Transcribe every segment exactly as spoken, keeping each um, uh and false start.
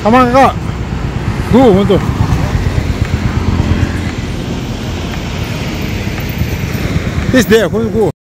ཨ་མ་ཀ། གུ་ཧོན་ཏོ། ཏིས་དེ་ཁོ་གུ།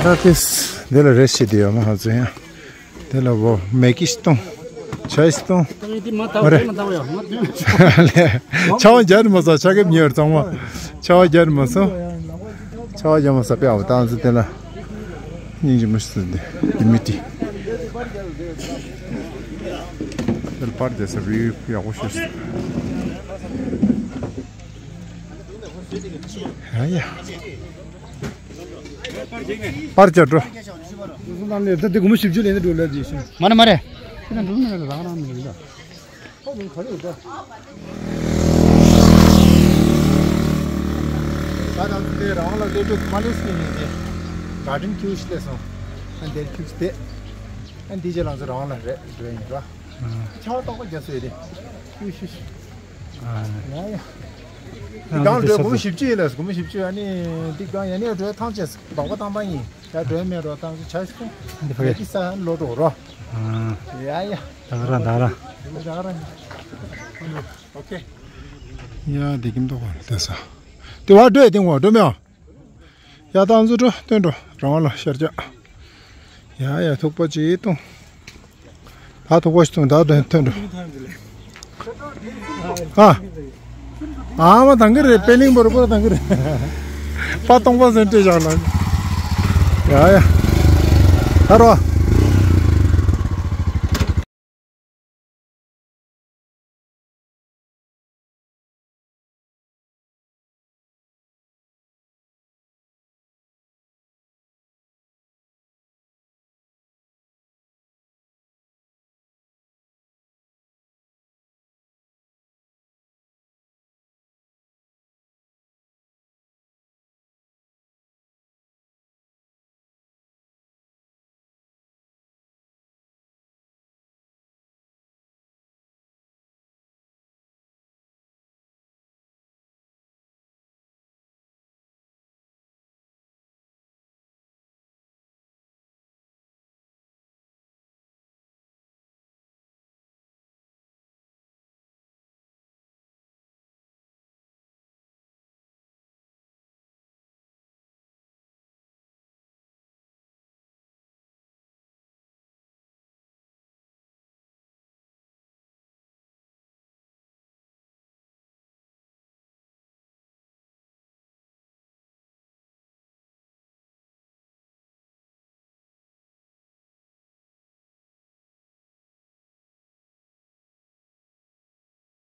ད་ལྟ་དེ་འདི་ལ་རེ་ཞིག་བསྡད་ཡོད་མ་ཧ་ཚོད་ཡང་། དེ་ལ་བོ་མེ་ཀི་སྟོང་། ཆའི་སྟོང་། ཏང་ཡིན་དེ་མ་ཐག་མ་རེད། དེ་ལ་ཐག་ཡོད་མ་དེ། ཆ་བ་རྒྱ་རི་མ་ས་ཆ་གེབ་ཉེ་བར་གཙང་མ། ཆ་བ་རྒྱ་རི་མ་ས། ཆ་བ་རྒྱ་མ་ས་པེ་ཨ་བ་ཏང་ཚུ་དེ་ལ། སྙིང་རྗེ་མ་ཞིག་འདི་མི་དེ། དེ་ལ་པར་རྒྱ་ས་བི་ཡག་པོ་ཤོད། ཡ་ཡ། པར་རྒྱ་འགྲོ། ད་དེ་སྒོར་མོ་བཞི་བཅུ་ལེན་འགྲོ་ལབ་ཀྱི་ཤོད། མ་རེད་མ་རེད། ཁྱེད་རང་འགྲོ་ན་རང་རང་མི་ཡིན་ད། ད་ང་ཚོ་དེ་རང་ལ་སླེབས་དུས་མ་སླེབས་སྲིད་ནས་དེ། ག་དྲིན་ཁྱུག་ཤི་སླེབས་སོང་། ཨ་འདིར་ཁྱུག་ཤི་དེ། ཨ་འདི་རྗེས་ལང་ཚོ་རང་ལ་རེད་འགྲོ་ཡིན་ར། ཆར་པ་ཏོག་པ་རྒྱག་སྲིད་དེ། ཁྱུག་ཤི་ཤི། ཡ་ཡ། འདི་གང་འགྲོ་སྒོར་མོ་བཞི་བཅུ་ཡིན་ལ་སྒོར་མོ་བཞི་བཅུ། ཨ་ནི་འདི་གང་ཡ་ནས་འགྲོ་ཐང་ཆད་སྦག་པ་བཏང་པ་ཡིན། ཡ་འགྲོ་མེད་རོ་ཐང་ཆད་སོང་། འདི་ཕ་གི་ས་ལོ་འགྲོ་རོ། ཡ་ཡ། ད་ག་རང་ད་ག་རང་། ད་ག་རང་། ཨོ་ཁེ། ཡ་འདི་ཀིམ་ཏོག་པ་ལ་བལྟས་ས། དེ་བ་འགྲོ་ཡ་དེ་ངོ་འགྲོ་མེད་ཨ། ཡ་ཏང་ཚུ་འགྲོ་སྟོན་འགྲོ་རང་ལ་ཤར་ཅག་ཡ་ཡ་ཐུག་པ་ཅིག་གཏོང་། ད་ཐུག་པ་ཞིག་གཏོང་ད་དོན་ཐོན་འགྲོ། ཨ། ཨ་མ་དང་གི་རེད། པེ་ལིང་བོར་བོར་དང་གི་རེད། པ་སྟོང་པ་ཟེར་སྤྲད་བཞག་ལ། ཡ་ཡ། ད་རོ།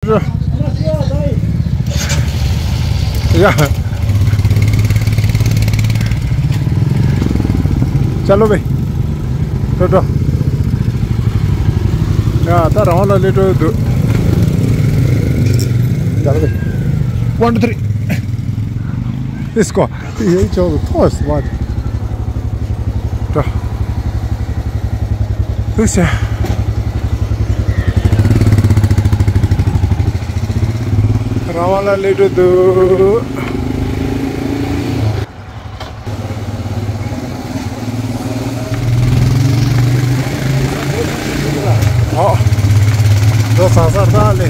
ཡ། ཅ་ལོ་བེ། འགྲོ་འགྲོ། ཡ་ད་རང་ལ་སླེབས་འགྲོ་འདུག་ཅ་ལོ་བེ། One, two, three. Let's go. དེ་ཡོད་ཅོག་ཏུ་ཐོག་སི་བ། འགྲོ། ལུག་ཤ། རང་དབང་ལ་སླེབས་འགྲོ་འདུག་ཨོ། འགྲོ་ས་ས་ར་ལེ།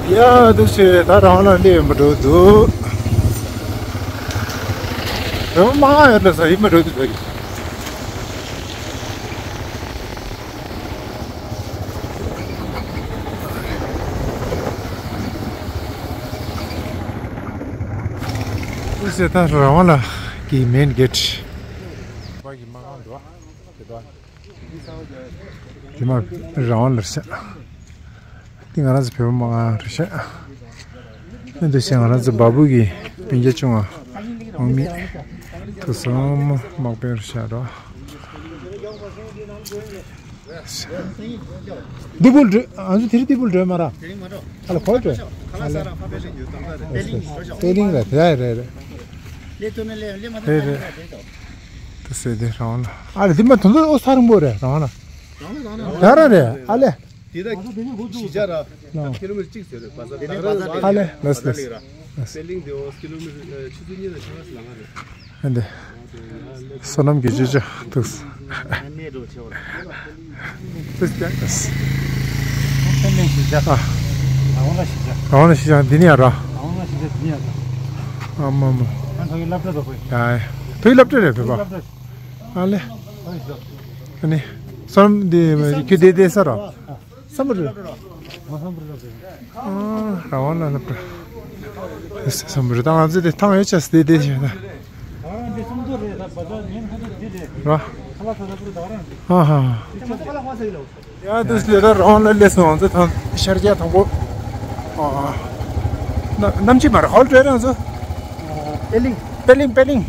ཡ་འདུག་སེ་ད་རང་ལ་སླེབས་མི་འགྲོ་འདུག་རོ་མ་ཡོད་ལ་ས་ཡིན་མི་འགྲོ་འདུག་ད་གི་འདུག་སེ་ད་རང་ལ་གི་མེན་གེ་ཊི། དེ་མ་རང་ལ་ཤ། དེ་ང་རང་ཚོ་བོད་པ་མང་རེད་ཤག་ཨ་འདུག་སེ་ང་རང་ཚོ་བ་སྤུ་གི་སྤུན་ཀྱག་ཆུང་བ་འོང་མི་དུ་སོང་མ་དམག་དཔོན་རེད་ཤག་རོ། ཏི་པུལ་འགྲོ། ང་ཚོ་དེ་རིང་ཏི་པུལ་འགྲོ་མ་ར། ཨ་ལ་ཁོ་འགྲོ། ཨ་ལ། པེ་ལིང་ར་དེ་ར་རེད་རེད། རེད་རེད། དུ་སེ་དེ་རང་ལ། ཨ་ལ་དེ་མ་དོན་དུ་ཨོ་ས་རིང་པོ་རེད་རང་ལ། ད་ར་རེད་ཨ་ལེ། དེ་ད་གཞིས་ཆགས་ར། ལོ། ཁྱེད་རང་མི་གཅིག་ཟེར་རེད་པ་ས། ཨ་ལེ་ལགས་ལགས། པེ་ལིང་དེ་འོ་ཀི་ལོ་མི་ཊར་ཆུ་ཚོད་གཉིས་དང་ཕྱེད་ཀ་ལ་ང་རེད། ཨ་འདི། བསོད་ནམས་ཀྱི་ཅོ་ཅོ་ཐུགས། ཐུགས་རྒྱལ། ཨ། རང་ལ་གཞིས་ཆགས། རང་ལ་གཞིས་ཆགས་འདི་ནི་ཡ་ར། རང་ལ་གཞིས་ཆགས་འདི་ནི་ཡ་ར། ཨ་མ་མ། ང་ཐོག་གི་སློབ་གྲྭ་དུ་ཕེབས། ཡ། ཐོག་གི་སློབ་གྲྭ་རེད་བོད་པ། ཨ་ལེ། ཨ་ནི། བསོད་ནམས་འདི་ཁྱོད་བསྡད་བསྡད་ས་ར། བསམ་པ་རེད། ཨ། རང་དབང་ལ་སླེབས་འགྲོ། བསམ་པ་རེད་ད་ང་ཚོ་དེ་ཐང་ཡོད་ཆ་སི་དེ་དེ་བྱས་ན། ར། ཨ་ཧ། ཡ་དུས་ལས་ད་རང་དབང་ལ་སླེབས་སོང་ང་ཚོ་ཐང་ཤར་རྒྱག་དང་པོ། ཨ། ན་ནམ་ཕྱི་མར་ཧོལ་ཏྲེ་རང་ཚོ། པེ་ལིང་། པེ་ལིང་པེ་ལིང་།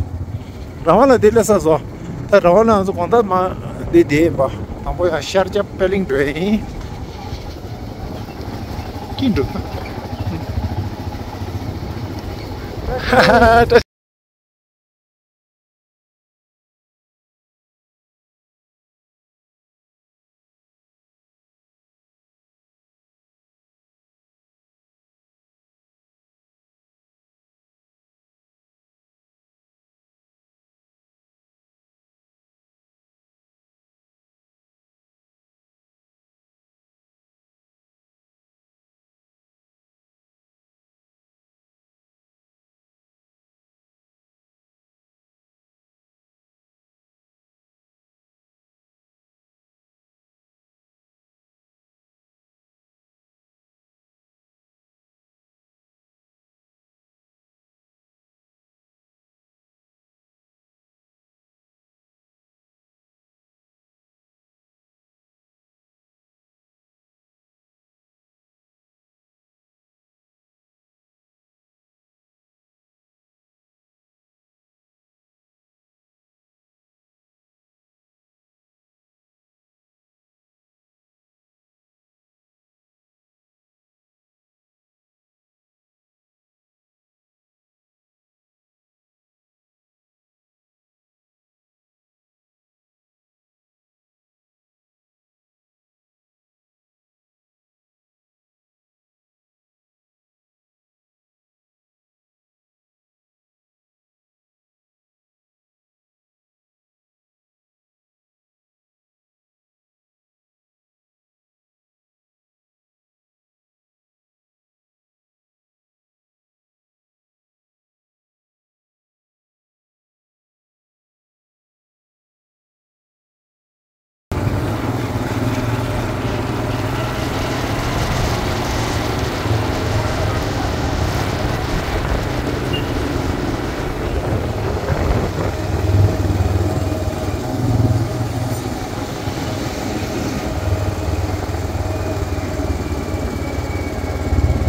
རང་དབང་ལ་དེ་སླེབས་ས་བཟོ། ད་རང་དབང་ལ་ང་ཚོ་དགོང་དག་མ་དེ་དེ་ཡིན་པ། དང་པོ་ཡང་ཤར་རྒྱག་པེ་ལིང་འགྲོ་ཡིན། ཀྱིན་འགྲོ།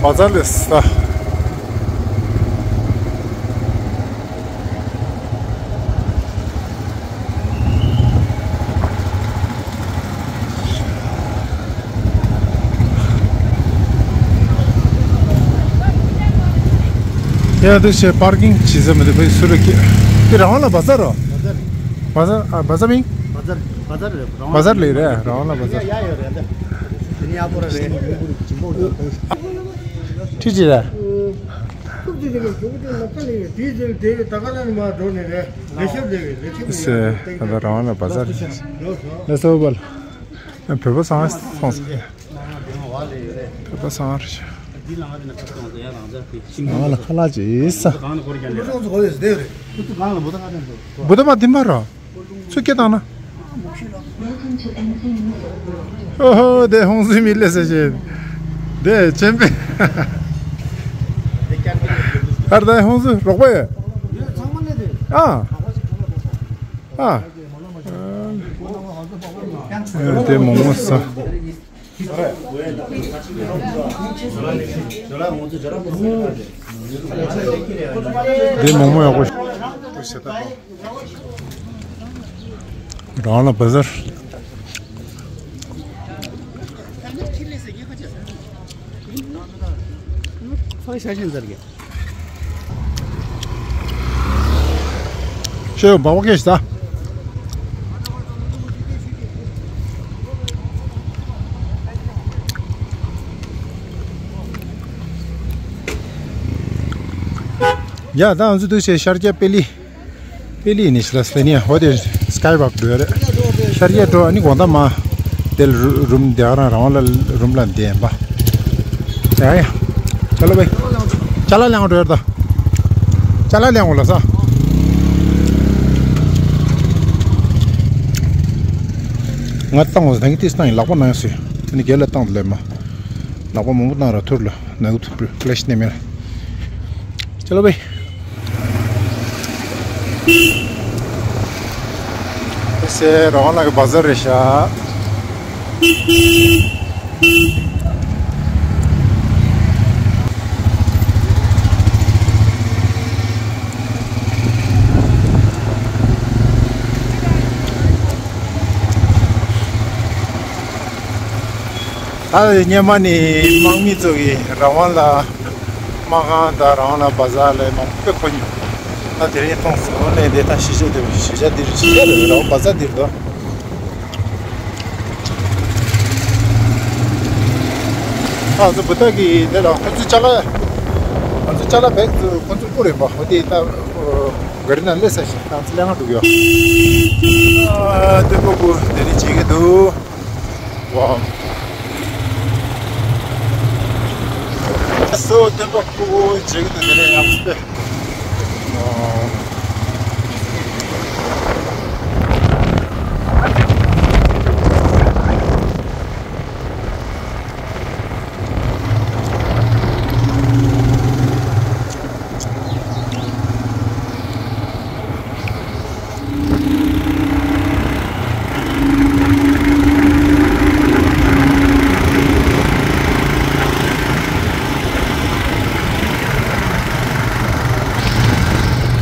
བ་ཛར་ལས་ས། ཡ་དུ་ཞེ་པར་ཀིང་བྱེད་ས་མི་འདུག་བས་སུ་ར་ཀི། དེ་རང་ལ་བ་ཛར་རོ། བ་ཛར། བ་ཛར། ཨ། བ་ཛར་མིང་། བ་ཛར། བ་ཛར་རེད། བ་ཛར་ལས་རེད། རང་ལ་བ་ཛར། ཡ་ཡོད་རེད། དེ་ནི་ཡག་པོ་རེད། ཁྲི་ཅི་རེད། ཐུགས་རྗེ་ཆེ། དེ་ད་ག་ལ་ནི་མ་འགྲོ་ནི་རེད། ལས་ཤབ་ལས་རེད། ལས་ཤབ་ལས་རེད། ད་ལྟ་རང་ལ་བ་ཛར། ལོ་སོ། ལོ་སོ་བལ། བོད་པ་སང་སོང་ས། བོད་པ་སང་རེད། ང་ལ་ཁ་ལག་ཅིག་ས། བུ་ད་མ་དེ་མ་ར། ཚུར་སྐད་བཏང་ན། ཨོ་ཧོ། དེ་ཧོང་སུའི་མི་ལས་ཟེར་བྱེད། དེ་ཆེན་པོས། ཨར་ད་ཧོང་སུ་རོགས་པ་ཡོད། ཨ། ཨ། དེ་མོག་མོག་ས། དེ་མོག་མོག་ཡག་པོ། རང་ལ་བ་ཛར། ཁོའི་ཤ་ཞེན་ཟེར་གི། ཤེས་ཡོན་འབའ་བ་སྐད་ཞིག་ད། ཡ་ད་ང་ཚོ་འདུག་བྱས་ཤར་རྒྱག་པེ་ལི། པེ་ལི་ནི་ཤི་ལ་སི་ལེ་ནི་ཧོ་དེ་སི་ཀའི་ཝོག་འགྲོ་ཡ་རེད། ཤར་རྒྱག་འགྲོ། ཨ་ནི་དགོང་དག་མ་དེ་རུ་རུམ་དེ་ག་རང་རང་ལ་རུམ་ལ་བསྡད་ཡིན་པ། ཡ་ཡ། ཅ་ལག་བས། ཅ་ལག་ལེན་འགྲོ་ཡ་རེད་ད། ཅ་ལག་ལེན་འོ་ལ་ས། ང་བཏང་བ་ད་གིན་ཏིས་བཏང་ཡིན། ལག་པ་ནང་སོས། ཨ་ནི་རྒྱལ་ལ་བཏང་ལེ་མ། ལག་པ་མང་པོ་བཏང་ར་ཐུར་ལ་ནག་ཐུར་ཀླེ་ཤི་ནེ་མེར། ཅ་ལག་བས། སེ་རང་ལ་གི་བ་ཛར་རེད་ཤག་ད་སྔོན་མ་ནི་དམག་མི་ཚོ་གིས་རང་དབང་ལ་དམག་ཁང་དང་རང་དབང་ལ་བ་ཛར་ལ་མང་པོ་དཔེ་གོ་མྱོང་། ད་དེ་རིང་མཐོང་སོང་། ཨོ་ནས་དེ་ད་གཞིས་ཆགས་དེ་གཞིས་ཆགས་འདིར་གཞིས་ཆགས་རེད། རང་དབང་བ་ཛར་འདིར་འདུག་ད་ང་ཚོ་བུ་ཏ་གི་དེ་ལ་ཁོ་ཚོའི་ཅ་ལག་ང་ཚོ་ཅ་ལག་བེག་ཚོ་ཁོ་ཚོ་སྤུ་རེད་པ། ཨོ་དེ་ད་ག་རི་ན་སླེབས་ས་ཞིག་ད་ང་ཚོ་སླེབས་ང་འགྲོ་གི་ཡོད། ཨ་སྟོན་པ་སྐུ་དེ་རིང་བྱེད་ཀྱི་འདུག་ཝའོ། སོ་སྟོན་པ་སྐུ་བྱེད་ཀྱི་འདུག་དེ་ནས་ཡང་སྟེ།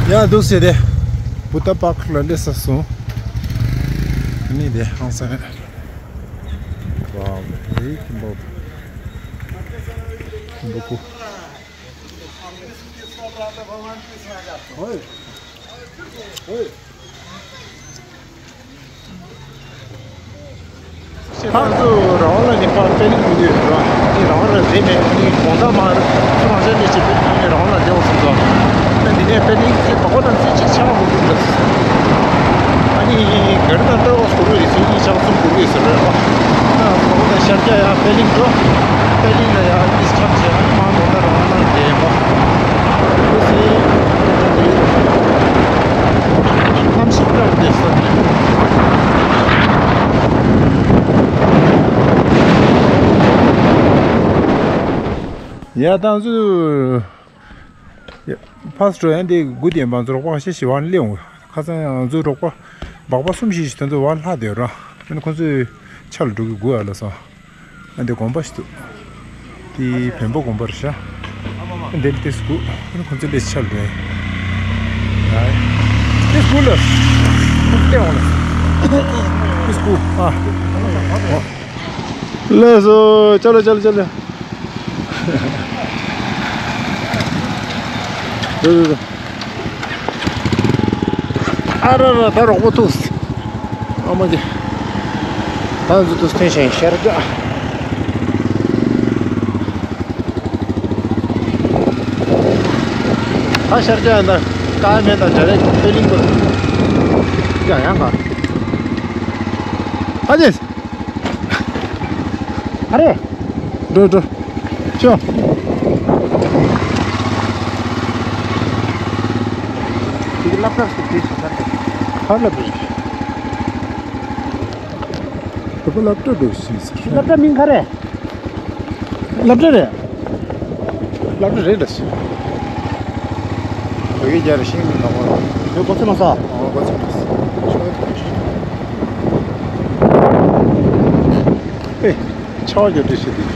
ཡ་འདུག་སེ་དེ་བུ་ཏ་པཱརྐ་ལ་སླེབས་ཚར་སོང་། ཨ་ནི་དེ་ཧང་སང་། ཝའོ། ཨེ་ཁྱིམ་པ། ཁྱིམ་པ་སྐུ། ཨོའི། ཨོའི། ཁྱེད་རང་ཚོ་རང་དབང་ལ་ནི་ཕར་པེ་ལིང་འགྲོ་གི་ཡོད་རེད་པ། ཨ་ནི་རང་དབང་ལ་རེད་མེད། ཨ་ནི་དགོང་དག་མར་ཁོ་རང་ཚོའི་ལས་བྱེད་པས་ཨ་ནི་རང་དབང་ལ་བསྡད་འོང་གསུངས་སོང་། ཨ་འདི་ནས་པེ་ལིང་ཚེ་བ་གོ་ལ་ཚེ་གཅིག་ཆགས་འགྲོ་གི་འདུག་ཨ་ནི་ག་རེ་ད་ལྟ་འོ་སྐོར་བའི་རིགས་ཚོ་གཉིས་ཆགས་གསུམ་འགྲོ་གི་ཟེར་རེད་པ། ཨ་བ་གོ་ལ་ཤར་རྒྱག་ཡ་པེ་ལིང་འགྲོ། པེ་ལིང་ལ་ཡ་ཨ་ནི་ཆགས་བྱས་ཨ་ནི་མར་དགོང་དག་རང་དབང་ལ་བསྡད་ཡིན་པ། ཨོ་སི། གནམ་གཤིས་སྐྱོ་བོ་འདུག་ས་རེད། ཡ་ད་ང་ཚོ་ཕར་འགྲོ་ཡ་འདི་དགུ་དེ་ང་ཚོ་རོགས་པ་ཁ་ཤས་ཤིག་བར་སླེབས་འོང་། ཁ་སང་ང་ཚོ་རོགས་པ་སྦག་སྦག་གསུམ་བཞི་ཞིག་དེ་ཚོ་བར་ལྷག་བསྡད་ཡོད་ར། ཨ་ནི་ཁོ་ཚོས་ཆ་ལ་འགྲོ་གི་དགོས་ཨ་ལ་སོང་། ཨ་འདི་དགོན་པ་ཞིག་འདུག་དེ་བོན་པོ་དགོན་པ་རེད་ཤག་འདིར་ཏིས་གུ། ཁོང་ཚོ་ལས་ཆ་ལོས། ཏིས་གུ་ལ། ཏིས་གུ་ལ། ཏིས་གུ། ཨ། ལགས་སོ། ཅ་ལག་ཅ་ལག་ཅ་ལག་འདུག་འདུག་འདུག་ཨ་ར་ར། ད་རོགས་པོ་ཐུག་ཨ་མ་ཀྱེ། ད་འཛུལ་དུ་ཐོན་ཞིང་ཤར་རྒྱག་ད་ཤར་རྒྱག་ཡིན་ད། ཀ་མེད་ད། ཇ་རེ་ཏེ་ལིང་པོ། ཡང་ཡང་ག་ཨ་ཅེ། ཨ་རེ། འགྲོ་འགྲོ། ཤོག་ཅིག་སློབ་གྲྭ་ཞིག་དེ་ཞིག་ཆགས་ཏེ། ཧ་ལབ་རེད། དེ་པ་སློབ་གྲྭ་འགྲོ་ཞིག་ཟེར། སློབ་གྲྭ་མིང་ག་རེ། སློབ་གྲྭ་རེད། སློབ་གྲྭ་རེད་ལ་ཞིག་བོད་སྐད་རྒྱག་རེ་ཤེས་མི་འདུག་གོ། བོད་གོ་ཚོད་མ་ས། ཨོ་གོ་ཚོད་མ་ས། ཨེ། ཆར་པ་རྒྱག་དུས་ཤི་དུས།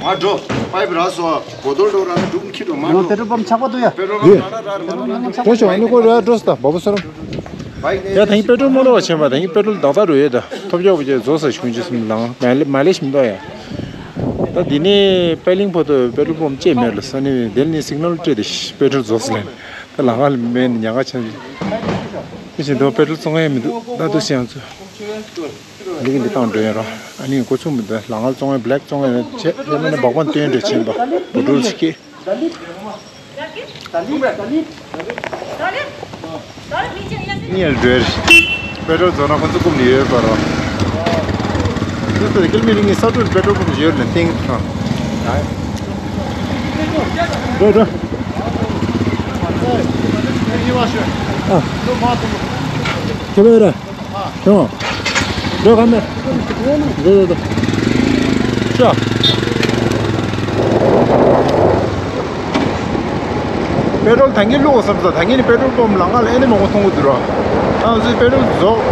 མ་འགྲོ། པའི་བི་རག་སོ། གོ་དོལ་འགྲོ་ར་ནི་འབྲུག་ཁྱི་འགྲོ་མ་ཡང་འགྲོ། པེ་ཊོལ་པམ་ཆག་པ་འདུག་ཡ། པེ་ཊོལ་པམ་འདི། ར་ར་ར་མ་འགྲོ། འགྲོ་ཤོག་ཨ་ནི་ཁོ་ར་འགྲོ་སྟ་བ་བུ་སོར། ཡ་ད་ཡིན་པེ་ཊོལ་མ་འགྲོ་བ་ཆེན་པ་ད་ཡིན་པེ་ཊོལ་དག་ད་རུ་ཡོད་ད། ཐོབ་ཆོག་བ་ཅེ་རྫོགས་ས་ཤུན་ཅི་སུམ་ལང་མ་ལེ་མ་ལེ་ཤི་མི་འདུག་ཡ། ད་འདི་ནས་པེ་ལིང་ཕོ་ཏོ་པེ་ཊོལ་པམ་ཅེ་མེར་ལ་ས་ནི་དེ་ནི་སིག་ནལ་སྤྲད་དེ་པེ་ཊོལ་རྫོགས་ས་ལེན། ད་ལ་ང་ལ་མེད་ནི་ཉག་ག་ཆེན། དེ་བཞིན་དུ་པེ་ཊོལ་བཙོང་ཡས་མི་འདུག་ད་དུ་སི་ཡང་ཚུ། འདི་གི་འདི་བཏང་འགྲོ་ཡིན་རོ། ཨ་ནི་གོ་ཚུགས་མི་འདུག་ལ་ང་བཙོང་བའི་བི་ལེག་བཙོང་བའི་ཆེད་དེ་མིན་ན་སྦག་སྦང་སྟོན་འགྲོ་ཆེན་པ་བུ་ཕྲུག་ཅིག་གིས། ངས་འགྲོ་རེད། པེ་ཊོལ་རྫོགས་ན་ཁོ་ཚོ་ཀུམ་ནས་ཡོད་པ་རོ། དེ་ཚོ་ཀིལ་མི་རིང་གི་ས་ཁྲོད་པེ་ཊོལ་ཀུམ་ཡོད་ནས་ཏིང་ཐང་། འགྲོ་འགྲོ། ཨ། ཁྱེད་པས་རེད། ཁྱོད། འགྲོ་ག་མེད། འགྲོ་འགྲོ་འགྲོ། ཤོག་པེ་ཊོལ་ད་ངས་བླུགས་བསམ་ས་ད་ངས་ནི་པེ་ཊོལ་པམ་ལམ་ཁ་ལ་ཨེ་ནི་མང་པོ་མཐོང་གི་འདུག་རོ། ཨ་ཙི་པེ་ཊོལ་རྫོགས་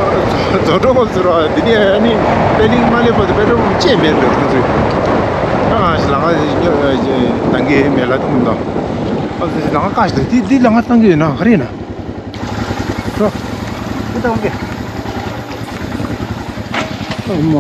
རྫོགས་འགྲོ་གོ་ཟེར་རོ། འདི་ནས་ཨ་ནི་པེ་ལིང་མ་སླེབས་བར་དུ་པེ་ཊོལ་པམ་ཅེས་མེད་འདུག་ཁོང་ཚོས། ཨ་ང་ཞིག་ལམ་ཁ་ད་ངས་མེད་ལ་ཐུག་འདུག་ཨ་ཙི་ལམ་ཁ་བཀག་ཞིག་འདུག་འདི་འདི་ལམ་ཁ་བཏང་གི་ཡོད་ན་ག་རེ་ཡིན་ན། ཁྱོད། ཁྱོད་ད་འོང་གི། ཨ་མ།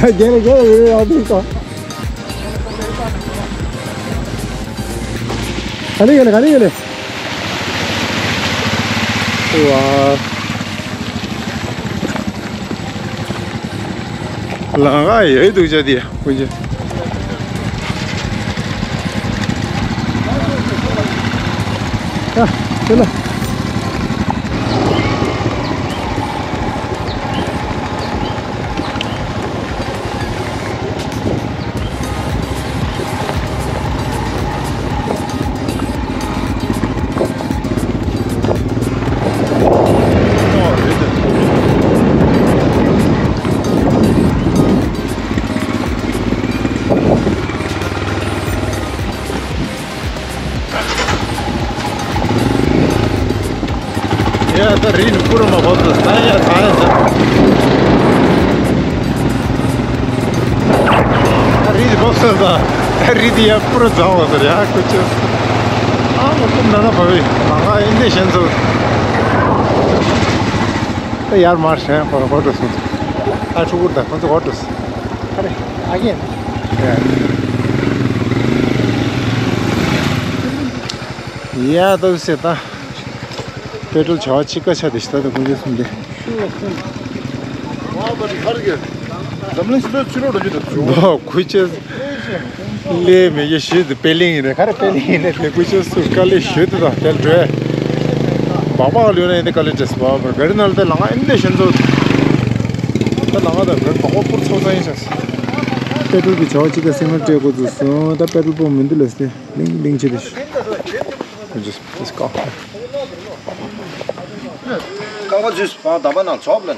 རྒྱལ་རྒྱལ་རེ་རེ་ཡག་འདུག་ད། ག་ནས་ག་ནས་ག་ནས་ག་ནས། ཝ། ལང་ཀ་ཡོད་འདུག་ཅག་དེ་ཀུན་གྱི། ཨ། དེ་ལ། ཡ་ད་རི་ནི་ཀུ་རུ་མ་བབས་ད་ས་ཡ་ས་ཡ་ས། ད་རི་ནི་བབས་ས་ད་ད་རི་དེ་ཡ་ཀུ་རུ་རྫོང་བ་ཟེར་ཡ་ཀུ་ཅོ། ཨ་མ་ཀུམ་ན་ན་བ་བི་ང་ང་ཨིན་དེ་ཞན་ཚོ། ད་ཡར་མར་ཞན་ཁོ་ཁོ་འགྲོ་སོང་། ཨ་ཕྲུ་གུར་ད་ཁོ་ཚོ་ཁོ་འགྲོ་སོང་། ཨ་རེ་ཨ་གེན། ཡ་ད་སེ་ད། པེ་ཏྲོལ་བྱ་བ་གཅིག་ཀ་ཆ་དེ་ཤི་ད་དུ་ཀུན་རྒྱལ་གསུམ་དེ། འཛམ་གླིང་སྤྱི་ཚོགས་ཕྱི་ལོགས་འགྲོ་རྒྱུ་དང་བྱུང་། ཀུ་ཅོ་ལས་མེད་ཀྱི་ཞུས་དུ་པེ་ལིང་ཡིན་རེད། ག་རེ་པེ་ལིང་ཡིན་རེད་དེ་ཀུ་ཅོ་སུ་དཀའ་ལས་ཞུས་དུ་དང་དེ་ལ་འགྲོས། སྦག་སྦག་ལུས་ན་ཡིན་དེ་དཀའ་ལས་འདྲེས་སྦག་སྦག་ག་རེ་ན་ལ་དེ་ལ་ང་ཨིན་དེ་ཞན་ཚོ། ད་ལ་ང་དང་ག་རེ་སྦག་སྦག་པུར་ཚོགས་ཚང་ཡིན་ཤག་པེ་ཏྲོལ་གྱི་བྱ་བ་གཅིག་ཀ་སེམས་ལ་སྤྲད་དགོས་ཚུལ་སོང་། ད་པེ་ཏྲོལ་པོ་མི་འདུག་ལ་སྟེ་ལིང་ལིང་བྱེད་དུ་ཞུ། Just, just go. རྐང་པ་འཛུལ་སོང་། ད་མ་ནང་ཆོག་ལན།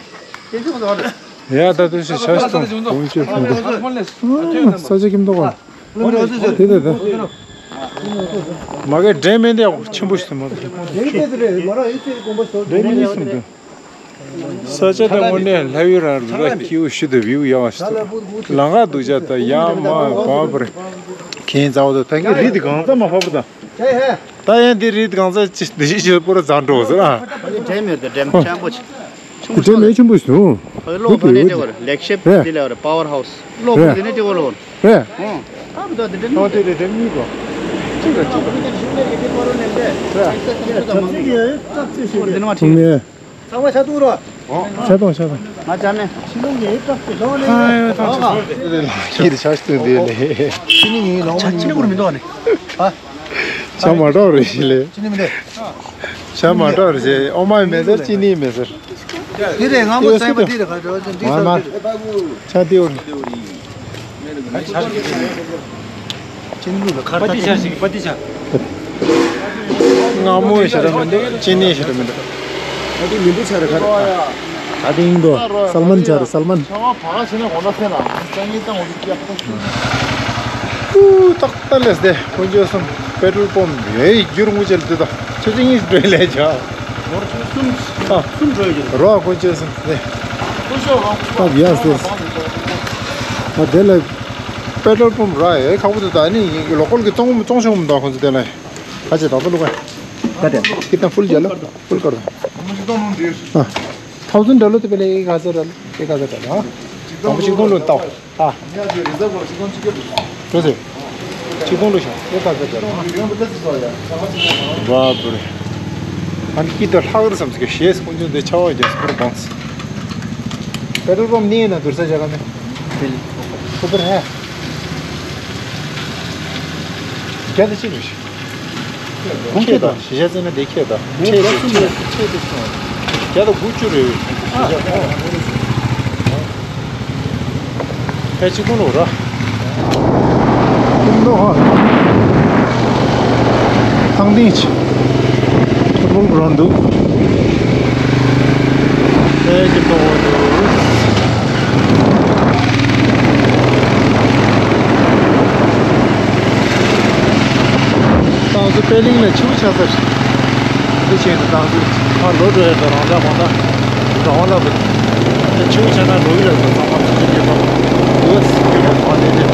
ཡ་ད་དུས་སུ་ཆ་ཞིག་གཏོང་གོང་ཆོད་གཏོང་དུ། ས་ཆ་ཁྱིམ་ཐོག་ག་དེ་དེ་དེ། མ་གི་འདྲེ་མེད་འདི་ཆེན་པོ་ཞིག་མ་གཏོགས། འདྲེ་མེད་གསུམ་དུ། ས་ཆ་དེ་དངོས་གནས་ལྷ་ཡུལ་རང་རུ་ར་ཁྱིའུ་ཤུ་དུ་བིའུ་ཡག་ཞིག་ལང་ཀ་སྡུག་ཅག་ད་ཡ་མ་བ་བར་གན་ཛའོ་དུ་ད་གི་རི་དི་གང་ཙམ་མ་ཕབ་པ་དང་། ད་ཡང་འདི་རི་གང་ས་ཅི་འདི་ཞིག་ཞིག་པོ་ར་བཟང་འགྲོ་ཟེར་ཨ། འདྲེ་མེད་དུ་འདྲེ་ཆེན་པོ་ཆེ། འདྲེ་མེད་ཆེན་པོ་ཞིག་འདུག་གློག་འདི་ནས་འདྲེ་བར་ལེག་ཤེབ་རེད། འདི་ལས་བར་པ་ཝར་ཧའུ་སི་གློག་རེད། འདི་ནས་འདྲེ་བར་ལོ། རེད། ཨོ་ད་འདི་འདྲེ་ཨོ་དེ་རེད་འདྲེ་གཉིས་གོ་གཅིག་ར་གཅིག་ར། རེད། འདི་ནས་མ་ཁྲིད། ཚང་མ་ཤ་དུག་རོ། ཤ་དུག་ཤ་དུག་ང་ཅག་ནས། ཁྱི་ལུང་ངའི་བཀྲག་ཏུ་ལོང་ནས། ཨ་ཡོད་ཐག་ཆོད་སོང་། ཁྱི་དེ་ཤ་སྟོན་དེ་ལས། ཁྱི་ནི་ངའི་ལོང་ཆ་ཁྱི་ནི་ཀུར་མི་འདུག་ནི། ཨ། ཤ་མ་འདྲ་བ་རེད་ཤི་ལས། ཁྱི་ནི་མི་འདུག་ཤ་མ་འདྲ་བ་རེད་ཤི། ཨོ་མ་མེད་ཟེར་ཁྱི་ནི་མེད་ཟེར། དེ་རེད་ང་མོ་སེམས་པ་དེ་རེད་ག་འདྲ་བ་ཅན་དེ་མ་མ་ས་དེ་རེད། ཆ་དེ་འོ་རེད། ཅིན་ལུ་ལ་ཁར་པ་ཏི་ཆ་ཞིག་པ་ཏི་ཆ། སྔ་མོ་ཞེ་དྲག་མི་འདུག་ཅི་ནས་ཞེ་དྲག་མི་འདུག་ཨ་ཏི་མི་འདུག་ཆ་རེ་ཁར། ཨ་ཏི་ཡིན་དོ། སལ་མན་ཆ་རེ་སལ་མན། ཆ་བ་བ་ཞེ་ན་གོ་ན་སེ་ན་སང་ཉིན་ཏང་འོ་ཅི་ཀྱག་ཏོ་ཞུ། ཧུ་ཏག་ཏག་ལས་དེ་དཀོན་མཆོག་གསུམ་པེ་ཏྲོལ་པོམ་ཡོད་རྒྱུར་ངུ་ཅལ་དེ་དང་ཆུ་ཚོད་གཉིས་སྤྲོད་ལས་བྱ། ལོར་ཆུ་གསུམ་ཨ་གསུམ་འགྲོ་ཡོད་རྒྱུ་རོ་དཀོན་མཆོག་གསུམ་དེ། དཀོན་མཆོག་རང་སྟབས་ཡག་སོ། ཨ་དེ་ལ། པེ་ཏྲོལ་པམ་ར་ཨེ་ཁག་པོ་འདུག་ད་ནི་ལོ་ཀལ་གི་ཙོང་ཙོང་ཆུང་མི་འདུག་ཁོང་ཚོ་དེ་ལ་ཁ་ཆེ་ད་ཚོ་ལུག་ཨེ། ད་དེ་ཁི་ཏང་ཕུལ་རྒྱ་ལོ་ཕུལ་ཀར་ཨ་ཐའོ་ཟན་ཌོ་ལར་དེ་པེ་ལེ་ཨེ་ག་ཚོད་ར་ཨེ་ག་ཚོད་ར་ཨ་དང་པོ་ཆིག་སྟོང་ལོ་ཏའོ་ཨ་ཅོ་ཟེ་ཆིག་སྟོང་ལོ་ཤ་ཨེ་ག་ཚོད་ར་ཨ་བ་བུ་རེ་ཨ་ནི་ཁི་ཏང་ལྷག་རེ་བསམ་ཚིག་གི་ཤེས་ཁོང་ཚོ་དེ་ཆ་བ་རྒྱ་སྐོར་གོང་པེ་ཏྲོལ་པམ་ནི་ཡིན་ན་དུར་ས་བྱ་ག་མེད། ཁོ་པར་ཧེ། བརྒྱ་དང་གཅིག་རེད། གོང་ཁེ་དང་ཤེས་བྱ་བརྩིས་ན་བདེ་ཁེ་དང་ཁྲེ་དེ་ཁྲེ་དེ་ཁྲེ་དེ་སོང་། བརྒྱ་དང་དགུ་བཅུ་རེད། ཤེས་བྱ་ཕལ་ཆེར་ཁོང་ལོ་ར། ཁོང་ལོ་ཧ། ཐང་ཏིང་ཆི། ཐུར་བུལ་རང་འདུག་ཨེ་ཀི་ཏོ་འདུག་ཏང་སུ་པེ་ལིང་ལ་ཆུ་བོ་ཆགས་ས་རེད། འདི་བྱས་ནས་ཏང་སུ་ཕར་ལོག་འགྲོ་ཡ་ད་རང་ལ་གོང་ད་རང་ལ་བུད། ཆུ་བོ་ཆགས་ན་འགྲོ་གི་རེད་ད་ཚང་མ་ཆུ་ཆུ་རྒྱས་པ་འདུག་ཟེར་གི་རེད་ཚང་མ་ལས་རེད།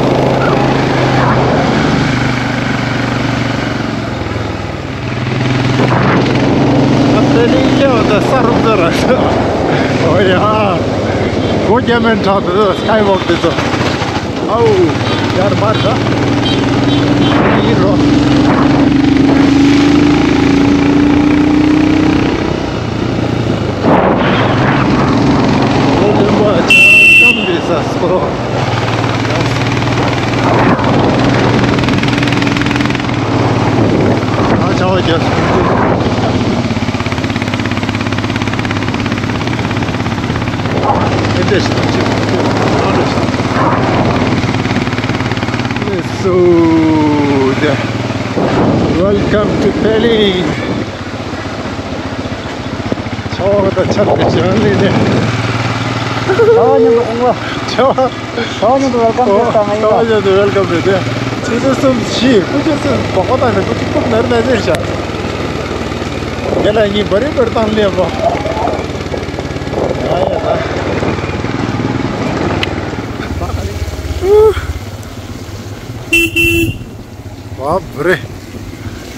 ཨ་ཏི་ལི་ཡ་ད་ས་རུབ་ད་ར། ཨོ་ཡ། སྒོ་རྒྱབ་མེད་དྲག་ཏུ་སི་ཀའི་ཝོག་དེ་ཚོ། ཨའུ། ཡར་མར་ད། ཡིན་རོ། ཨོ་ལེ་མ་ཅང་ཀམ་དེ་ས་སོ། ཨ་ཆ་བ་རྒྱབ། So, welcome to Pelin. ཆོག་ད་ཆག་གི་ཆག་ནི་ནི། ཨ་ཉི་མ་ཨང་བ། ཆོག་ཨོ་ཉི་མ་ཝེལ་ཀམ་བྱས་ཏང་ཨ་ཡིན་ཨོ་ཉི་མ་ཝེལ་ཀམ་རེད་དེ། ཆུ་ཚོད་གསུམ་བཞི། ཀུ་ཆུ་གསུམ་བག་པ་བཏང་ནས་ཀུ་ཆུ་གསུམ་ནར་ནར་ཟེར་བཞག་ཡ་ལ་ཡིན་བ་རི་བར་བཏང་སླེབས་པ། ཡ་ཡ་ད། ཨུ། བ་བུ་རེ།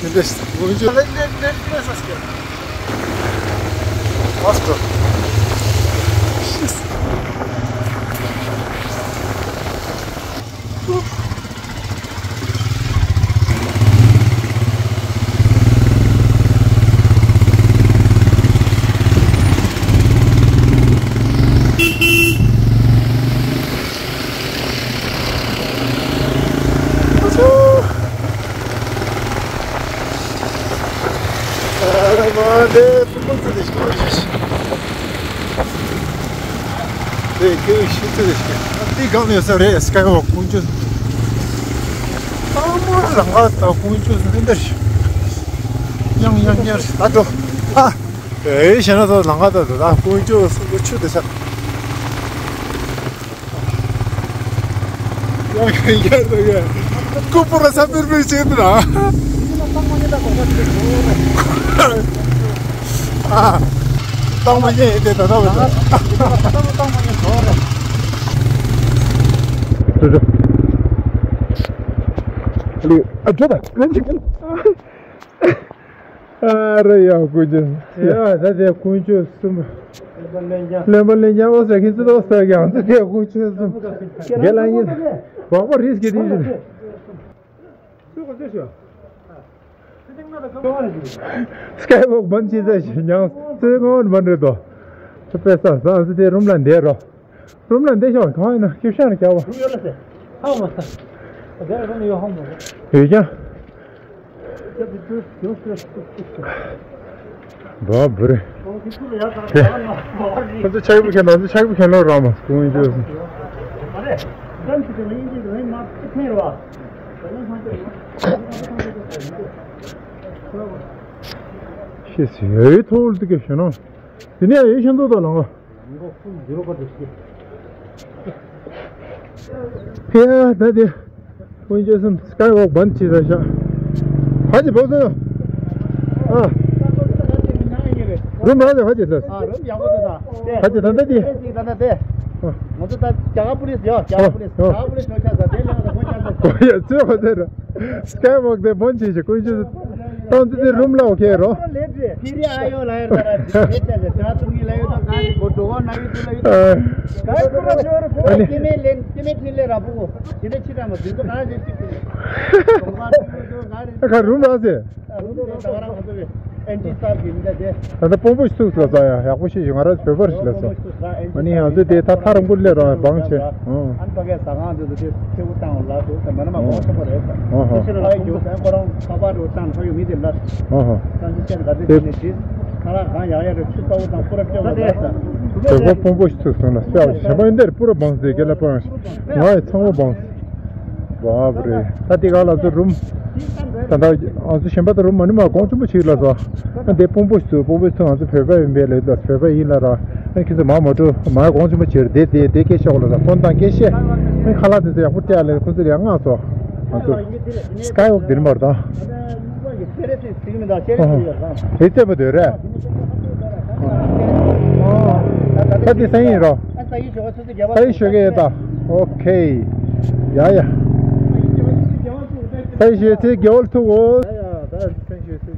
འདི་འདྲ་ཞིག་དགོངས་ཞུ། ལེགས་ལེགས་ལེགས་ལེགས་ས་སྐྱེ། ཨོ་སི་ཀྲོ། ཤིས། ཨ་མ་དེ་ཕུ་ཕུ་ཚུ་དེ་ཤི་ཤི་ཤི། དེ་ཁྱོད་ཤི་ཚུ་དེ་ཤི། དེ་གང་ནས་ས་རེད། སི་ཀའི་ཝོག་ཀོང་ཇོ། ཨ་མ་ལང་ཀ་ད་ཀོང་ཇོ་ཟེར་འདི་འདྲ་ཤི། ཡང་ཡང་ཡང་ད་འགྲོ། ཨ། ཨེ་ཤ་ན་ད་ལང་ཀ་ད་ད་ཀོང་ཇོ་སུ་ལོ་ཆུ་དེ་ས། ཡ་ཡ་ཡ་ཡ། ཀུ་པུ་ར་ས་པིར་པིར་བྱེད་དུ་ར། ཨ། གཏོང་མ་ཉན་ཡིན་དེ་ད་ད་བ་ད། ཨ་ཇོ་ད་གན་ཅིག་ཨ་རེ་ཡ་ཀོང་ཇོ། ཡ་ད་དེ་ཀོང་ཇོ་གསུམ། ལེན་པ་ལེན་རྐྱང་། ཨོ་ཟེར་ཁྱེད་ཚོ་ཟེར་ཀྱང་ཚོ་དེ་ཀོང་ཇོ་གསུམ། རྒན་ལགས་ཡིན། བག་པ་རིས་ཀྱི་དེ་ཡིན། སི་ཀའི་ཝོག་བན་བྱེད་ས་ཞིག་མྱངས་ཚེ་སྔོན་བན་རེད་དོ། ཁྱོད་དཔེ་ས་ས་སི་དེ་རུམ་ལ་འདས་རོ། རུམ་ལ་འདས་ཤོག་གང་ཡིན་ན་ཁྱོད་ཤར་རྒྱག་བ། རུམ་ཡོད་ལ་སེ། ཧ་མ་ས། དེ་རུམ་ཡོད་ཧ་མ་རེད། ཡོད་ཀྱང་། བ་བུ་རེ། ཁོ་ཚོ་ཆག་པོ་ཁྱེར་ན་ཚོ་ཆག་པོ་ཁྱེར་ལོ་ར་མ་སྐུ་ངོ་ཅོས། ཤེས་ཡོད་ཐོག་ཏུ་སྐྱེ་ཤེས་ན། དེ་ནས་ཡོད་ཤེས་འདུག་ད་ལང་ག་ཕེ་ཡ་ད་དེ། ཀོང་ཇོ་གསུམ་སི་ཀའི་ཝོག་བན་བྱེད་ས་ཤག་ཧ་ཅི་བོ་སོ། ཨ། རུམ་ར་ཅི་ཧ་ཅི་ས། ཨ་རུམ་ཡག་པོ་འདུག་ད། ཧ་ཅི་ད་ད་དེ། ད་ད་དེ། ང་ཚོ་ད་རྒྱ་གར་པུ་ལིས་ཡོད། རྒྱ་གར་པུ་ལིས། རྒྱ་གར་པུ་ལིས་ཚོ་ཆ་ས་དེ་ལས་ང་ཚོ་ཁོ་ཆ་ས། ཡ་ཚོད་ཧ་དེ་ར། སི་ཀའི་ཝོག་དེ་བན་བྱེད་ཤག་ཀོང་ཇོ། ཏང་ཙི་ཙི་རུམ་ལ་ཨོ་ཁེ་རོ། ཕི་རི་ཨ་ཡོ་ལ་ཡོད་ད་ར། ཕི་རི་ཨ་ཡོ་ལ་ཡོད་ད་ག་རི་གོ་འགྲོ་བ་ན་ཡོད་དུ་ལ་ཡོད་ད། ཨ་ནི། སྐྱེ་མེད་ལེན་སྐྱེ་མེད་ཕྲིན་ལས་ར་པོ་གོ། དེ་འདྲ་ཕྱི་དྲགས་མ་འཛིན་གོ་ད་རེ་གཅིག་ཏུ། གོང་མ་ཚུགས་འགྲོ་ག་རེ། ཨ་ཁ་རུམ་ར་ཟེ། ཨ་རུམ་དེ་ད་ག་རང་ང་ཚོ་གི་ཨེན་ཊི་སི་ཊར་གི་མི་འདྲ་དེ། ད་ལྟ་དཔོན་པོ་ཞིག་ཐུག་སོང་ཙང་ཡ་ཡག་པོ་ཤེས་ཤིག་ང་རང་བོད་པ་རེད་ཤི་ལ་སོང་། ཨ་ནི་ང་ཚོ་དེ་ད་ཐག་རིང་པོ་སླེབས་རོགས་བང་ཆེ། ཨང་། ཨ་ནི་ཕ་གིའི་ཟ་ཁང་དེ་ཚོ་དེ་ཐེ་བོ་བཏང་བ་ལ་དེ་ད་མ་ན་མ་གོང་ཆེན་པོ་རེད་ད། ཨོ་ཧོ། དེ་ཕྱི་ལ་ལ་ཡི་འགྱོ་ད་ཁོ་རང་ཁ་པར་དུ་བཏང་ཁ་ཡོད་མི་དེ་ལ། ཨོ་ཧོ། ད་འདི་ཅན་ག་དེ་དེ་ནི་དེ་ཁ་ལག་གང་ཡག་ཡག་རེད། ཆུ་ལྟ་བུ་དང་ཁོ་ར་སྐྱོ་བ་ལ་ད། བོད་པ་དཔོན་པོ་ཞིག་ཐུག་སོང་ལ་སེ་བ་ཞེ་པ་འདིར་པུ་ར་བང་སྟེ་རྒྱ་ལ་པ་རང་ང་ཡི་ཚང་མ་བང་། བ་བ་རེད། ད་དེ་ག་ལ་ཚོ་རུམ། ད་ད་ང་ཚོ་གཞན་པ་ད་རུམ་མ་ནི་མ་གོང་ཆེན་པོ་ཞིག་ལ་ཚོ། ཨ་དེ་དཔོན་པོ་ཚོ་དཔོན་པོ་ཚོ་ང་ཚོ་བོད་པ་ཡིན་པས་ལས་ད་བོད་པ་ཡིན་ལ་ར། ཨ་ཁྱེད་ཚོ་མ་མ་འགྲོ་མ་གོང་ཆེན་པོ་བྱེད་རེད་དེ་དེ་དེ་སྐད་ཤོག་ལ་ཚོ་ཕོན་དང་སྐད་བཤད། ཨ་ཁ་ལག་དེ་ཚོ་ཡག་པོ་སྤྲད་ལས་ཁོ་ཚོ་ལ་ཡང་ང་ཚོ། ང་ཚོ་སི་ཀའི་ཝོག་དེ་རིམ་པར་དང་། དེ་རྩེད་མོ་དེ་རེད། ད་དེ་སང་ཉིན་རོ། ས་ཡི་ཞོགས་ཀས་ཡོད་ད། ཨོ་ཁེ། ཡ་ཡ། ས་ཡི་ཞོགས་ཚེ་རྒྱལ་བ་ཐུག་གོ། ཡ་ཡ་ད་ས་ཡི་ཞོགས་ཚེ།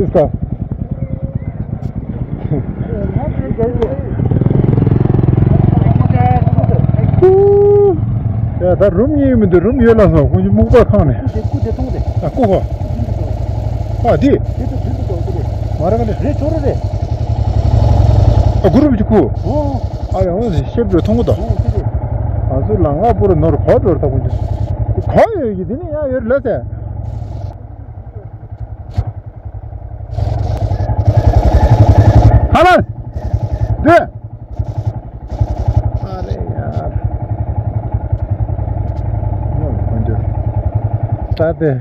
ཨིས་ཀ། ཡ། ད་རུམ་གཉིས་མི་འདུག་རུམ་ཡོད་ལ་སོང་། ཁོང་ཚོ་སྨུག་པ་ཐང་ནས། སྐུ་དེ་སྐུ་དེ་མཐོང་དེ། ཨ། སྐུ་ཧོ། ཨ། འདི། དེ་ཚོ་དེ་ཚོ་དེ་ཚོ་དེ། མ་རེད་ག་ནས། རེད། ཆོ་རེད་རེད། ཨ། གུ་རུ་མི་གཅིག་སྐུ། ཨོ། ཨ། ཡང་ཤེབ་རེ་མཐོང་གི་འདུག་ཨོ། དེ་རེད། ང་ཚོ་ལ་ང་པོ་རུ་ནོར་གོ་འགྲོ་ད་ཁོང་ཚོ། གོ་ཡོད་ཀྱི་དེ་ནི་ཡང་ཡོད་ལ་ཟེར། ཧ་ལ། འདི། ཨ་རེ་ཡ། ད་དེ།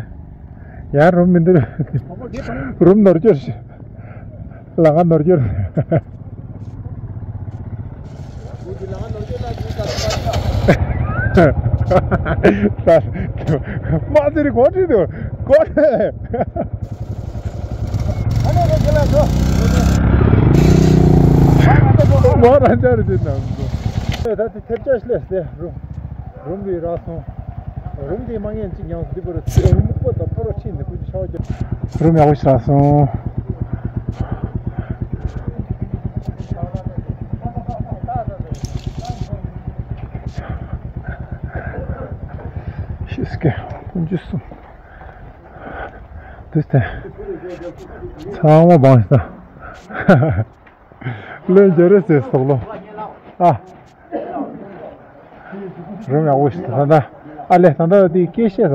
ཡ། རུམ་མི་འདུག་རུམ་ནོར་གྱུར། ལ་ང་ནོར་གྱུར། མ་ཟེར་གོ་ཁྲིད་དུ་གོ་ཁྲིད། མ་རང་ཅག་རེད་དེ་ནང་། ད་དེ་ཐེབས་ཆག་ལས་སྟེ་རུམ་རུམ་བི་རག་སོང་། རུམ་དེ་མ་ངན་ཅིག་ཉང་འདི་པར་ཚིག་རུམ་སྨུག་པ་དང་ཕོ་རོ་ཁྲིད་ནས་ཁོ་ཅི་ཤ་བ་རྒྱབ། རུམ་ཡག་པོ་ཞིག་རག་སོང་། ཤིས་ཀེ་ཕུན་ཇི་སུམ། དེ་སྟེ། ཚང་མ་བང་ཞིག་ད། ལོན་རྒྱ་རེ་ཟེར་སོག་ལོ། ཨ། རུམ་ཡག་པོ་ཞིག་ད་ལྟ། ཨ་ལས་ད་ལྟ་དེ་སྐད་བཤད་ས།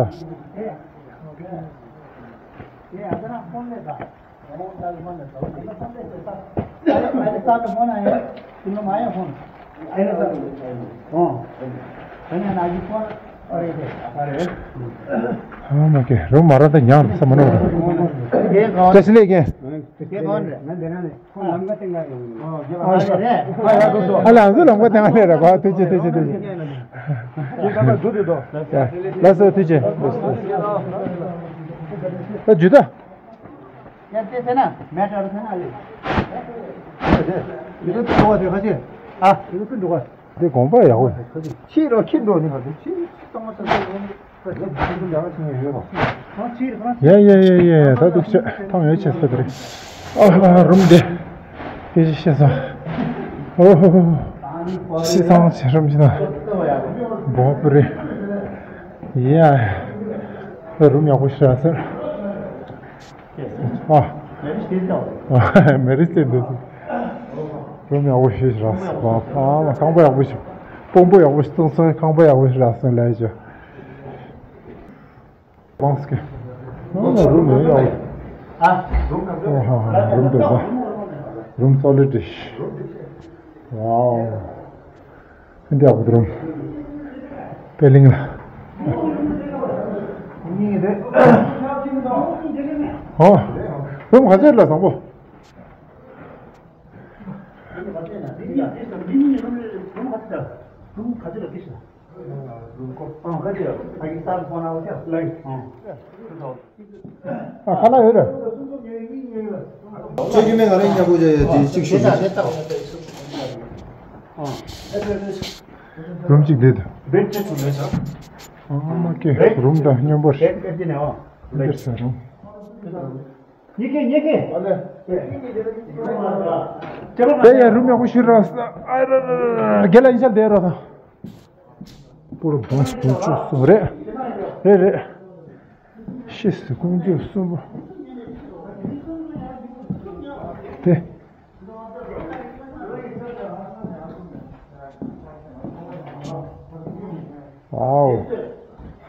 ཨ་མ་ཀེ་རུམ་མ་ར་ད་ཉང་ས་མ་ནོར། བཀྲ་ཤིས་ལེགས་ཀྱེ། ཨ་ལ་ང་ཚོ་ལམ་ཁ་སྟེང་ང་ལས་ར་གོ། ཐུགས་རྗེ་ཆེ། ཐུགས་རྗེ་ཆེ། ལགས་སོ། ཐུགས་རྗེ་ཆེ། ད་ཇུ་ད། ཡ་དེ་ཚེ་ན་མེ་ཏྲ་རུ་ཚེ་ན་ལེ། ཡུ་ཐུབ་འགྲོ་བ་དེ་ཁ་ཆེ། ཨ། ཡུ་ཐུབ་འགྲོ་བ། དེ་དགོངས་པ་ཡག་པོ། ཁྱི་རོ་ཁྱི་འགྲོ་ནི་ཧ་དེ་ཁྱི་གཙང་མ་ཚ་ཚ་ཡོང་། ཡ་ཡ་ཡ་ཡ། ད་འདུག་ཆ་ཐང་ཡོད་ཆེ་ས་དེ་རེད། ཨ་ཧ་ཧ། རུམ་བདེ། སྐད་ཆ་བཤད་ས། ཨོ་ཧོ་ཧོ། ཤི་ཚང་ཆེ་རུམ་ཆེ་ན། བོ་པུ་རེད། ཡ། རུམ་ཡག་པོ་ཞིག་རག་སོང་། ཨ། མེ་རི་སྟེ་འདུག་རུམ་ཡག་པོ་ཞིག་རག་སོང་། ཨ་མ། ཁང་པ་ཡག་པོ་ཞིག་སྤོང་པོ་ཡག་པོ་ཞིག་བཙོང་སོང་། ཁང་པ་ཡག་པོ་ཞིག་རག་སོང་ལས་ཅོ། བང་སྐད། ཨ་མ། རུམ་ཡག་པོ། ཨ། རུམ་ག་ཚོད། ཨོ་ཧ་ཧ། རུམ་འདུག་ད། རུམ་སོ་ལིཌ་རེད། ཝའོ། འདི་ཡག་པོ་འདུག་རུམ། པེ་ལིང་ལ། གཉིས་རེད། ཨོ། རུམ་ག་ཚོད་ལ་བཟང་པོ། ཨ། ཁ་ལག་ཡོད་རེད། ཁྱེད་ཀྱི་མེད། ང་རང་ཉལ་པོ་བྱས་ཡོད་དེ་གཅིག་ཤོད་ཤིག་རུམ་གཅིག་བསྡད་དང་། བེཌ་གཅིག་ཚུགས་མེད་ས། ཨ་མ་ཀེ་རུམ་དང་སྙོམས་པོར། འདིར་ས་རུམ། ཉེ་གེ་ཉེ་གེ། དེ་ཡ་རུམ་ཡག་པོ་ཞིག་རག་སོང་། ཨ་ར་ར་ར་ར། རྒན་ལགས་ཡིན་ཤག་དེ་རོ་དང་། པོ་རོ་བང་སི་དགུ་བཅུ་གསུམ་རེད། རེད་རེད། ཤེས་སུ་དགུ་བཅུ་གསུམ་པོ། དེ། ཝའོ།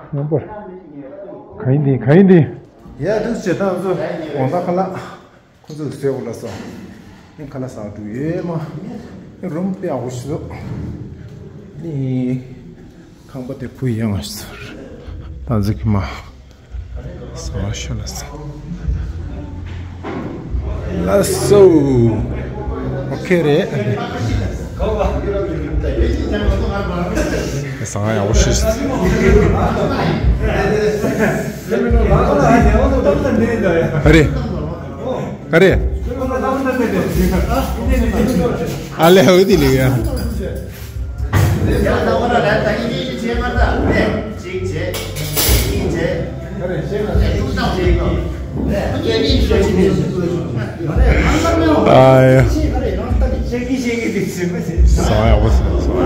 སྙོམས་པོར། ག་ཡིན་འདི་ག་ཡིན་འདི། ཡ་དུས་བྱེད་སྟངས་ཚོ་དགོང་དག་ཁ་ལག་ཁོ་ཚོས་ཟས་འོ་ལ་སོ། ཨེ་ཁ་ལག་ཟ་འགྲོ་ཡོད་མ། ཨེ་རུམ་དཔེ་ཡག་པོ་ཞིག་འདུག་ཨེ་ཁང་པ་དེ་ཁུ་ཡངས་ཞིག་ད་ཟིག་མ། ཟ་བ་ཤོད་ལ་ཟ། ལགས་སོ། ཨོ་ཁེ་རེད། ཟ་ཡག་པོ་ཞིག་ཨ་རེད། ག་རེ། ཨ་ལེ་འོ་དེ་ལེ་ཡ། ཨ་ཡ། ཟ་ཡག་པོ་ཟ། ཟ་ཡག་པོ།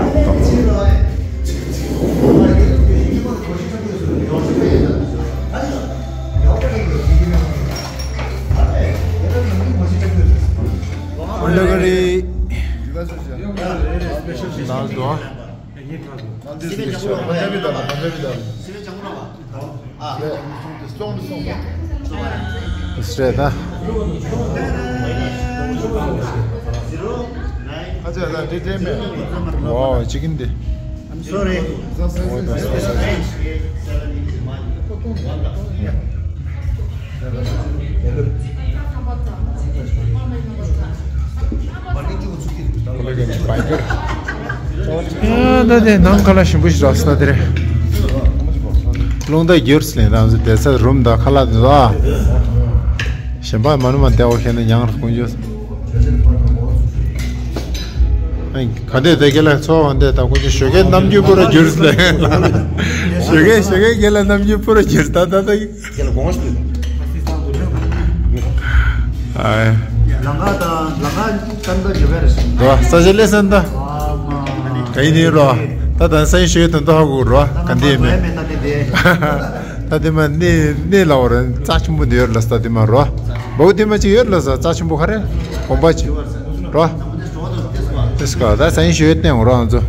ཨ་ལེ་ག་རེ། ལགས་འགྲོ། སི་ཏྲེ་ད། ཨ་ཅག་ད་དེ་དྲན་མེད། ཝའོ་ཅི་ཀིན་དེ། I'm sorry. ཨ་ད་དེ་ནང་ཁ་ལག་ཞིམ་པོ་ཞིག་རག་སོང་ན་དེ་རེད། རླུང་རྟ་བསྒྱུར་སླེབས་དང་དེ་ས་རུམ་དང་ཁ་ལག་དེ་ཚོ་ཨ། གཞན་པ་མ་ནུ་མ་བདེ་བ་ཁྱེར་ན་ཡང་ར་ཀུན་ཅོ། ཨ་ག་འདྲས་དེ་ག་ལ་ཚོ་འོན་ཏེ་ད་ཀུན་ཅོ་ཞོགས་ཀའི་རྣམ་འགྱུར་པོ་ར་བསྒྱུར་སླེབས། ཞོགས་ཀའི་ཞོགས་ཀའི་ག་ལ་རྣམ་འགྱུར་པོ་ར་བསྒྱུར་ད་ད་ད། ཁྱེད་ལ་དགོངས་ཞུ། ཨ། ལང་ཀ་དང་ལང་ཀ་ཀན་ཏོ་ཇི་བེ་རེ་སི། འགྲོ་ས་ཆ་ལས་སན་ད། ཨ་མ། ག་ཡིན་ནི་རོ། ད་ད་ས་ཡིན་ཤོད་དོན་དོ་ཧ་གོ་རོ། ག་འདི་མེད། ད་དེ་མ་ནི་ནི་ལ་བར་རྩ་ཆེན་པོ་འདི་ཡོད་ལ་ས་དེ་མ་རོ། བའུ་དེ་མ་ཅིག་ཡོད་ལ་ས་རྩ་ཆེན་པོ་ག་རེ། གོམ་པ་ཅིག་རོ། དེ་སྐ་ད་ས་ཡིན་ཤོད་བསྟན་རོ་ང་ཚོ།